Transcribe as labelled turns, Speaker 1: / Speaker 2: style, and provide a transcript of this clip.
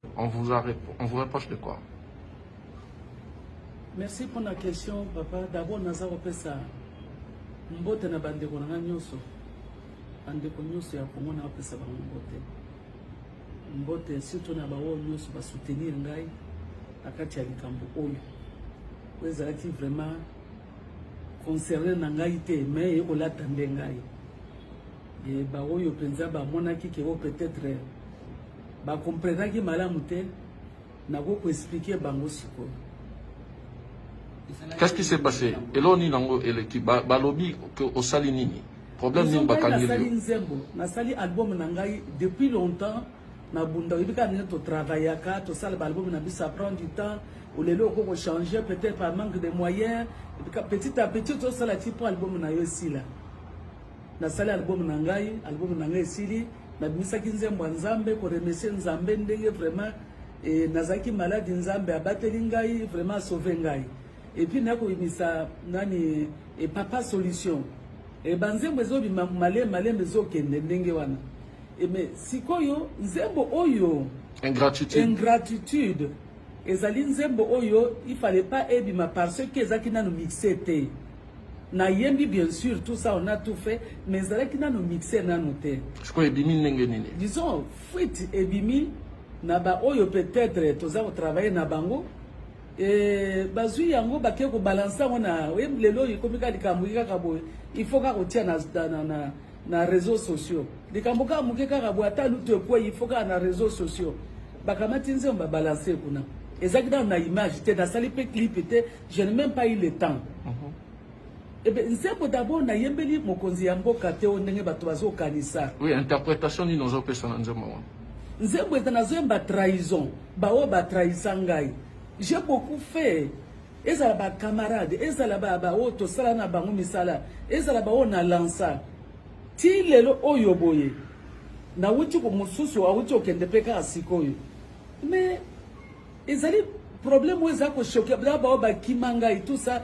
Speaker 1: On vous reproche de quoi?
Speaker 2: Merci pour la question, papa. D'abord, naza kopesa mbote na bandeko na nga nyonso, bandeko nyonso ya Kongo, na kopesa bango mbote, mbote surtout na baoyo nyonso basoutenir ngai na kati ya likambo oyo, oyo ezalaki vraiment concerné na ngai te, mais ekolata nde ngai. E baoyo mpenza bamonaki ke oyo peut-être bakomprenaki malamu te, nakoki koexpliquer bango sikoyo.
Speaker 1: Qu'est-ce qui s'est passé? Eloko nini yango eleki? Balobi ke osali nini? Problème nini bakangeli
Speaker 2: Nasali
Speaker 1: yo?
Speaker 2: nzembo, nasali album na ngai depuis longtemps. Nabunda, oyebi kaka ndenge totravaillaka, tosala baalbum na biso, ça prend du temps. Olelo okoki kochanger peut-être par manque de moyens. Petit à petit tosala ti mpo album na yo esila. Nasali album na ngai, album na ngai esili, nabimisaki nzembo ya Nzambe, koremercier Nzambe ndenge vraiment nazalaki malade, Nzambe abateli ngai, vraiment asauve ngai. Et puis naya kobimisa nani Papa Solution. Banzembo ezobima malembe malembe, ezokende ndenge wana. Mais sikoyo nzembo oyo
Speaker 1: Ingratitude.
Speaker 2: Ingratitude ezali nzembo oyo il fallait pas ebima parce que ezalaki nano mixé te. Nayembi bien sûr, tout ça, on a tout fait, mais ezalaki nano mixé nano te.
Speaker 1: Sikoyo ebimi ndenge nini?
Speaker 2: Disons fuite ebimi na baoyo peut-être toza kotravailler na bango, bazwi yango, bake kobalancer yango na oyebi lelo oyo ekomi kaka likambo kaka boye, il faut kaka kotia na réseaux sociaux likambo kaka moke kaka boye, ata lutu ekwei, il faut kaka na réseaux sociaux. Bakamati nzembo, babalancer kuna, ezalaki nano na image te, nasali mpe clip te, je n'ai même pas eu le temps. Ebe nzembo d'abord nayembeli mokonzi ya mboka te, oyo ndenge bato bazokanisa.
Speaker 1: Oui, interprétation nini ozopesa na nzembo wana?
Speaker 2: Nzembo eza, nazoyemba trahison, baoyo batrahisa ngai. J'ai beaucoup fait, ezala bacamarade, ezala baoyo tosala na bango misala, ezala baoyo na lansa ti lelo oyo boye. Nawuti mosusu awuti okende mpe kaka sikoyo, mais ezali problème oyo eza kochoquer baoyo bakima ngai, tout ça.